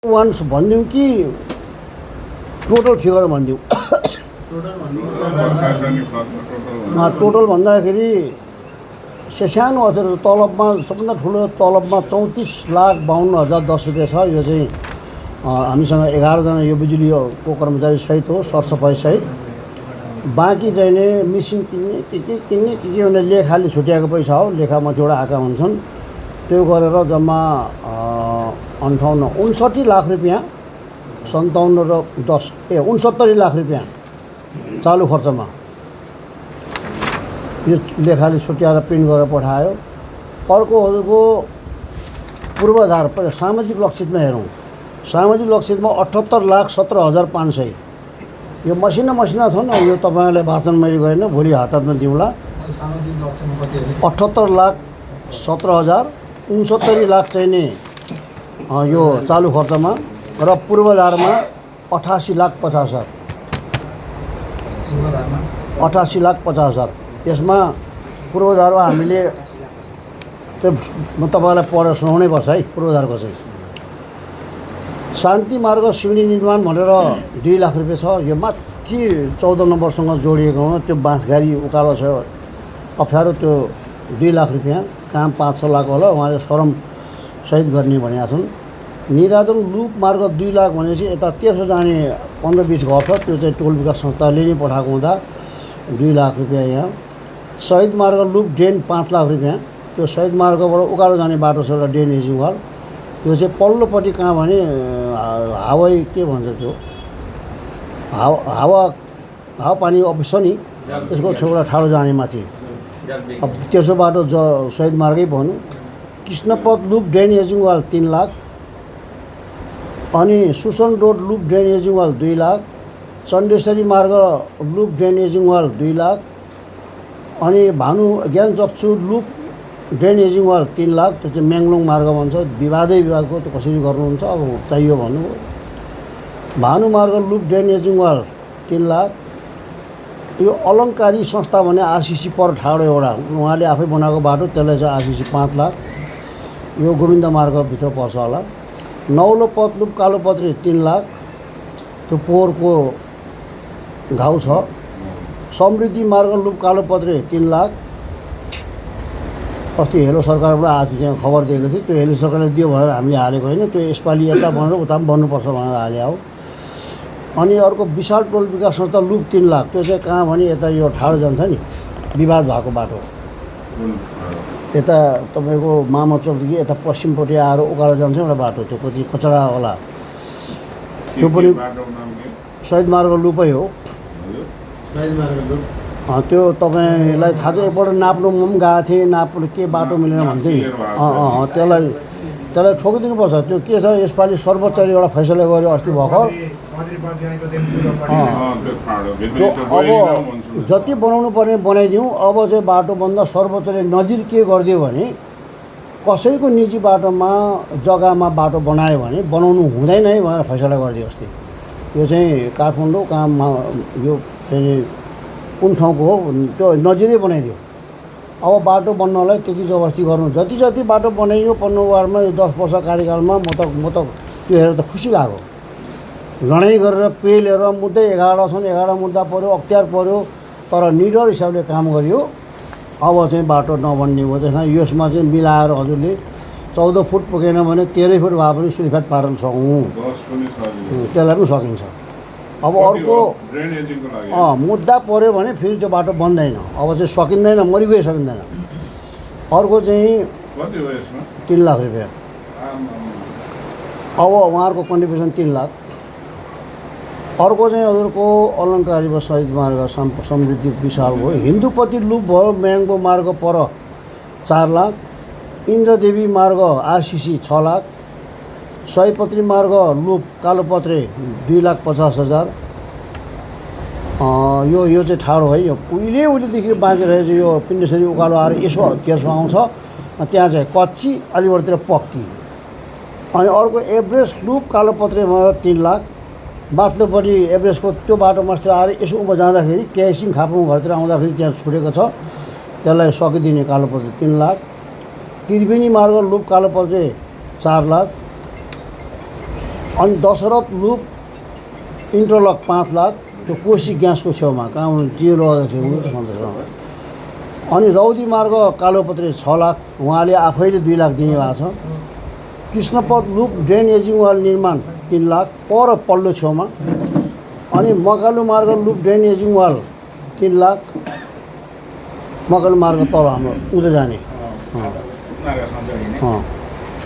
Once भनिदिउँ कि total figure भनिदिउँ? Total भन्दाखेरि सानो हजुर तलबमा सबभन्दा ठुलो तलबमा 34,52,010 रुपियाँ छ। यो चाहिँ हामीसँग 11जना यो बिजुलीको कर्मचारी सहित हो, सरसफाइ सहित। बाँकी चाहिँ नि मिसिन किन्ने के भने लेखाले छुट्याएको पैसा हो, लेखामाथिबाट आएका हुन्छन्। त्यो गरेर जम्मा 59 लाख रुपियाँ 57 र 10 69 लाख रुपियाँ चालु खर्चमा यो लेखाले छुट्याएर प्रिन्ट गरेर पठायो। अर्को हजुरको पूर्वाधार सामाजिक लक्षितमा हेरौँ। सामाजिक लक्षितमा 78,17,500 यो मसिना छन्। यो तपाईँलाई वाचन मैले गरेन, भोलि हातमा दिउँला। 78,17,000 69 लाख चाहिँ नि यो चालु खर्चमा र पूर्वाधारमा 88,50,000 88,50,000। यसमा पूर्वाधारमा हामीले त्यो म तपाईँलाई पढेर सुनाउनै पर्छ है। पूर्वाधारको चाहिँ शान्ति मार्ग सिँढी निर्माण भनेर 2 लाख रुपियाँ छ। यो माथि 14 नम्बरसँग जोडिएकोमा त्यो बाँसघारी उकालो छ, अप्ठ्यारो। त्यो 2 लाख रुपियाँ काम 5-6 लाख होला, उहाँले श्रम सहित गर्ने भनेका छन्। निराजन लुप मार्ग 2 लाख भनेपछि यता तेर्सो जाने 15-20 घर छ, त्यो चाहिँ टोल विकास संस्थाले नै पठाएको हुँदा 2 लाख रुपियाँ। यहाँ शहीद मार्ग लुप ड्रेन 5 लाख रुपियाँ। त्यो शहीद मार्गबाट उकालो जाने बाटो छ एउटा ड्रेन एजिङ वाल, त्यो चाहिँ पल्लोपट्टि कहाँ भने हावाई के भन्छ त्यो हावापानी अफिस छ नि, त्यसको छेउबाट ठाडो जाने माथि। अब तेर्सो बाटो शहीद मार्गै भनौँ। Krishnapath loop drain edging wall 3 lakh. अनि Susan road loop drain edging wall 2 lakh. Chandeshwari Marg loop drain edging wall 2 lakh. अनि Gyanchakshu loop drain edging wall 3 lakh. त्यो चाहिँ म्याङ्लोङ मार्ग भन्छ, विवादको त्यो कसरी गर्नुहुन्छ, अब चाहियो भन्नुभयो। Bhanumarg loop drain edging wall 3 lakh. यो अलङ्कारी संस्था भने आरसिसी पर ठाडो एउटा उहाँले आफै बनाएको बाटो, त्यसलाई चाहिँ आरसिसी 5 लाख। यो गोविन्द मार्गभित्र पर्छ होला। नौलो पथ लुप कालोपत्रे 3 लाख। त्यो पोहोरको घाउ छ। समृद्धि मार्ग लुप कालोपत्रे 3 लाख। अस्ति हेलो सरकारबाट आज त्यहाँ खबर दिएको थियो, त्यो हेलो सरकारले दियो भनेर हामीले हालेको होइन, त्यो यसपालि यता भनेर उता पनि बन्नुपर्छ भनेर हाले हो। अनि अर्को विशाल टोल विकास संस्था लुप 3 लाख। त्यो चाहिँ कहाँ भने यता यो ठाडो जान्छ नि, विवाद भएको बाटो, यता तपाईँको मामा चौकदेखि यता पश्चिमपट्टि आएर उकालो जान्छ एउटा बाटो, त्यो कति कचडा होला। त्यो पनि शहीद मार्ग लुपै हो। त्यो तपाईँलाई थाहा छ, एकपल्ट नाप्नुमा पनि गएको थिएँ, नाप्नु के बाटो मिलेन भन्थ्यो नि। त्यसलाई ठोकिदिनुपर्छ। त्यो के छ, यसपालि सर्वोच्चले एउटा फैसला गर्यो अस्ति भर्खर। त्यो अब जति बनाउनु पर्ने बनाइदिउँ। अब चाहिँ बाटो बन्दा सर्वोच्चले नजिर के गरिदियो भने, कसैको निजी बाटोमा जग्गामा बाटो बनायो भने बनाउनु हुँदैन है भनेर फैसला गरिदियो अस्ति। यो चाहिँ काठमाडौँ काममा यो चाहिँ कुन ठाउँको हो, त्यो नजिरै बनाइदियो। अब बाटो बन्नलाई त्यति जबरजस्ती गर्नु, जति बाटो बनाइयो 15 वार्डमा यो 10 वर्ष कार्यकालमा म त त्यो हेरेर त खुसी लाग्यो। लडाइँ गरेर पेलेर मुद्दै 11 छन्, 11 मुद्दा पऱ्यो, अख्तियार पऱ्यो, तर निडर हिसाबले काम गरियो। अब चाहिँ बाटो नबन्ने हो। त्यसमा यसमा चाहिँ मिलाएर हजुरले 14 फुट पुगेन भने 13 फुट भए पनि सुलिफात पार्न सकौँ, त्यसलाई पनि सकिन्छ। अब अर्को मुद्दा पऱ्यो भने फेरि त्यो बाटो बन्दैन, अब चाहिँ सकिँदैन, मरिगइ सकिँदैन। अर्को चाहिँ 3 लाख रुपियाँ। अब उहाँहरूको कन्ट्रिब्युसन 3 लाख। अर्को चाहिँ हजुरको अलङ्कारी शहीद मार्ग समृद्धि विशाल भयो। हिन्दूपति लुप भयो म्याङ्गो मार्ग पर 4 लाख। इन्द्रदेवी मार्ग आरसिसी 6 लाख। सयपत्री मार्ग लुप कालोपत्रे 2,50,000। यो चाहिँ ठाडो है, यो उहिलेदेखि बाँकी रहेछ। यो पिण्डेश्वरी उकालो आएर यसो तेर्सो आउँछ, त्यहाँ चाहिँ कच्ची, अलिबरतिर पक्की। अनि अर्को एभरेस्ट लुप कालोपत्रे 3 लाख। बाथलोपट्टि एभरेस्टको त्यो बाटोमास्तिर आएर यसो उँभो जाँदाखेरि क्यासिङ खापुङ घरतिर आउँदाखेरि त्यहाँ छुटेको छ, त्यसलाई सकिदिने कालोपत्रे 3 लाख। त्रिवेणी मार्ग लुप कालोपत्रे 4 लाख। अनि दशरथ लुप इन्टरलक 5 लाख त्यो कोशी ग्यासको छेउमा कहाँ टिएलो छेउमा सन्तोष। अनि रौदी मार्ग कालोपत्रे 6 लाख उहाँले आफैले 2 लाख दिनुभएको छ। कृष्णपथ लुप ड्रेन एजिङ वाल निर्माण 3 लाख पर पल्लो छेउमा। अनि मकालु मार्ग loop drain edging wall 3 lakh Makalu मार्ग तल हाम्रो उँधो जाने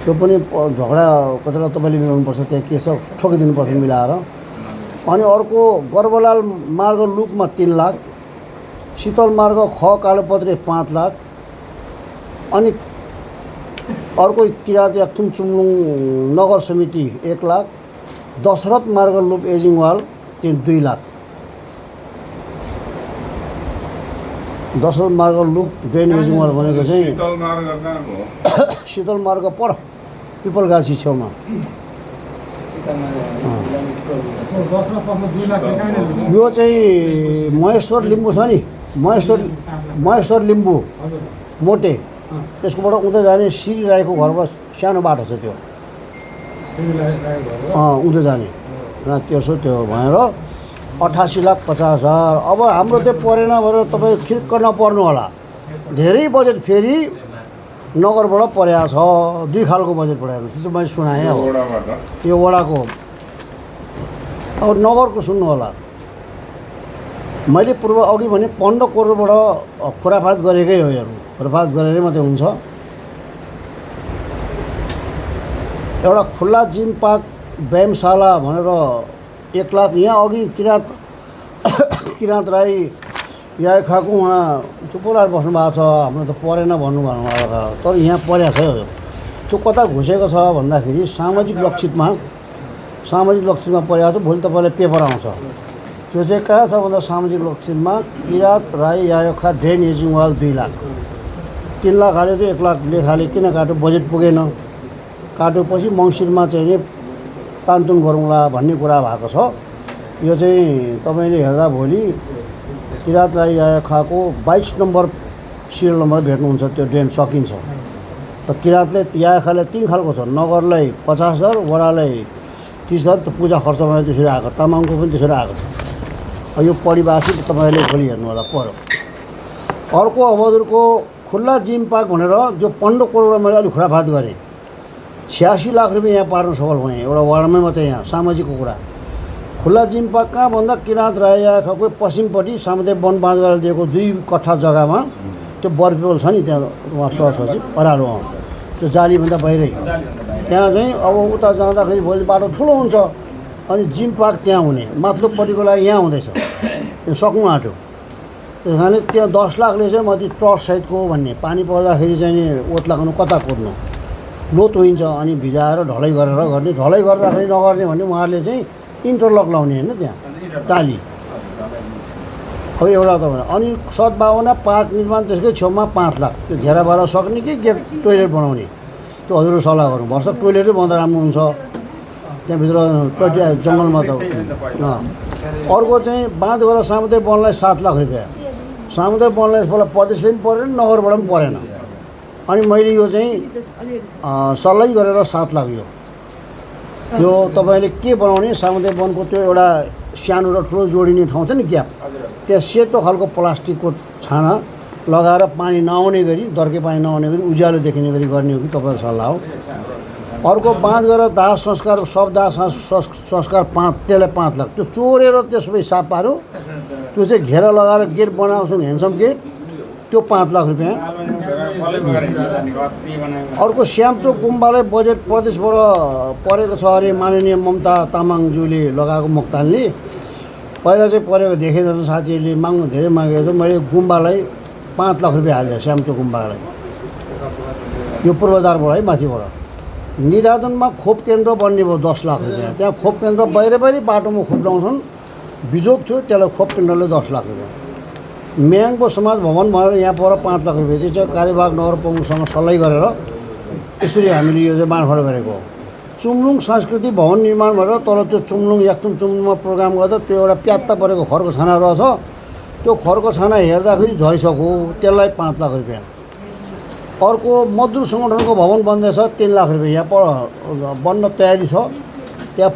त्यो पनि झगडा कचरा तपाईँले मिलाउनुपर्छ, त्यहाँ के छ ठोकिदिनुपर्छ मिलाएर। अनि अर्को गर्वलाल मार्ग लुपमा 3 लाख, शीतल मार्ग ख कालोपत्रे 5 लाख। अनि अर्को किरात याक्थुम चुम्लुङ नगर समिति 1 लाख, Dasharath Marg loop edging wall 2 लाख। Dasharath Marg loop drain edging wall भनेको चाहिँ शीतल मार्ग पर पिपलगाछी छेउमा। यो चाहिँ महेश्वर लिम्बू छ नि, महेश्वर लिम्बू मोटे त्यसकोबाट उँधो जाने श्री राईको घरबाट सानो बाटो छ त्यो उँधो जाने कहाँ तेर्सो त्यो भएर 88,50,000। अब हाम्रो त्यो परेन भनेर तपाईँ खिर्क नपर्नु होला, धेरै बजेट फेरि नगरबाट परेको छ। 2 खालको बजेट परेको छ त्यो मैले सुनाएँ। अब यो वडाको अब नगरको सुन्नु होला। मैले पूर्व अघि भने 15 करोडबाट खुराफात गरेकै हो, हेर्नु खुराफात गरेरै मात्रै हुन्छ। एउटा खुल्ला जिम पार्क व्यायामशाला भनेर 1 लाख। यहाँ अघि किराँत राई यहाँ खाएको उहाँ चुपोलाएर बस्नु भएको छ, हाम्रो त परेन भन्नुभएको तर यहाँ परेको छ। त्यो कता घुसेको छ भन्दाखेरि सामाजिक लक्षितमा परेको छ। भोलि तपाईँलाई पेपर आउँछ। त्यो चाहिँ कहाँ छ भन्दा सामाजिक लक्षितमा Kirat Rai Yayokha drain edging wall 2 lakh. 3 lakh हाल्यो त 1 लाख लेखाले किन काट्यो, बजेट पुगेन। काटेपछि मङ्सिरमा चाहिँ नि तानतुन गरौँला भन्ने कुरा भएको छ। यो चाहिँ तपाईँले हेर्दा भोलि किराँत राई यायोखाको 22 नम्बर सिरियल नम्बर भेट्नुहुन्छ। त्यो ड्रेन सकिन्छ र किराँतले यायोखाले 3 खालको छ, नगरलाई 50,000 वडालाई 30,000 त पूजा खर्चमा त्यसरी आएको, तामाङको पनि त्यसरी आएको छ। यो परिभाषित तपाईँले भोलि हेर्नु होला पऱ्यो। अर्को अब हजुरको खुल्ला जिम पार्क भनेर जो 15 करोडमा मैले अलिक खुराफात गरेँ, 86 लाख रुपियाँ यहाँ पार्न सफल भएँ एउटा वार्डमै मात्रै। यहाँ सामाजिकको कुरा खुल्ला जिम पार्क कहाँ भन्दा किराँत राई यायोखाको पश्चिमपट्टि सामुदायिक वन बाँझ गरेर दिएको 2 कट्ठा जग्गामा त्यो बरपिपल छ नि त्यहाँ उहाँ सहसचिव अरालो त्यो जालीभन्दा बाहिरै त्यहाँ चाहिँ अब उता जाँदाखेरि भोलि बाटो ठुलो हुन्छ। अनि जिम पार्क त्यहाँ हुने, माथिल्लोपट्टिको लागि यहाँ हुँदैछ, त्यो सक्नु आँट्यो। त्यस कारणले त्यहाँ 10 लाखले चाहिँ माथि टर्च सहितको भन्ने पानी पर्दाखेरि चाहिँ नि ओत लाग्नु कता कुद्नु लोत हुन्छ। अनि भिजाएर ढलाइ गरेर गर्ने, ढलाइ गर्दाखेरि नगर्ने भने उहाँहरूले चाहिँ इन्टरलक लाउने होइन त्यहाँ टाली। अब एउटा त अनि सद्भावना पार्क निर्माण त्यसकै छेउमा 5 लाख। त्यो घेरा बाह्र सक्ने कि गेट टोइलेट बनाउने त्यो हजुरले सल्लाह गर्नुपर्छ। टोइलेटै बनाउँदा राम्रो हुन्छ त्यहाँभित्र टोइलेट जङ्गलमा त। अर्को चाहिँ बाँध गरेर सामुदायिक वनलाई 7 लाख रुपियाँ। सामुदायिक वनलाई पहिला प्रदेशले पनि परेन, नगरबाट पनि परेन। अनि मैले यो चाहिँ सल्लाह गरेर 7 लाख यो तपाईँले के बनाउने सामुदायिक वनको त्यो एउटा सानो र ठुलो जोडिने ठाउँ छ नि ग्याप, त्यहाँ सेतो खालको प्लास्टिकको छाना लगाएर पानी नआउने गरी, दर्के पानी नआउने गरी उज्यालो देखिने गरी गर्ने हो कि तपाईँको सल्लाह हो। अर्को बाँध गरेर दाह संस्कार सब दाह संस्कार 5 त्यसलाई 5 लाख। त्यो चोरेर त्यसो साफ पार्यो, त्यो चाहिँ घेरा लगाएर गेट बनाउँछौँ ह्यान्डसम गेट, त्यो 5 लाख रुपियाँ। अर्को श्यामचोक गुम्बालाई बजेट प्रदेशबाट परेको छ अरे माननीय ममता तामाङज्यूले लगाएको मोक्तानले। पहिला चाहिँ परेको देखेर साथीहरूले माग्नु धेरै मागेको थियो। मैले गुम्बालाई 5 लाख रुपियाँ हालिदिएँ श्यामचोक गुम्बालाई, यो पूर्वाधारबाट है माथिबाट। निराजनमा खोप केन्द्र बन्ने भयो 10 लाख रुपियाँ। त्यहाँ खोप केन्द्र बाहिर बाटोमा खोप लगाउँछन्, बिजोग थियो त्यसलाई खोप केन्द्रले 10 लाख रुपियाँ। म्याङको समाज भवन भनेर यहाँ पर 5 लाख रुपियाँ। त्यो चाहिँ कार्यवाहक नगर प्रमुखसँग सल्लाह गरेर यसरी हामीले यो चाहिँ बाँडफाँड गरेको हो। चुम्लुङ सांस्कृतिक भवन निर्माण भनेर तल त्यो चुम्लुङ याक्थुम चुम्लुङमा प्रोग्राम गर्दा त्यो एउटा प्यात्ता परेको खरको छाना रहेछ, त्यो खरको छाना हेर्दाखेरि झरिसक्यो, त्यसलाई 5 लाख रुपियाँ। अर्को मजदुर सङ्गठनको भवन बन्दैछ 3 लाख रुपियाँ। यहाँ पर बन्न तयारी छ, त्यहाँ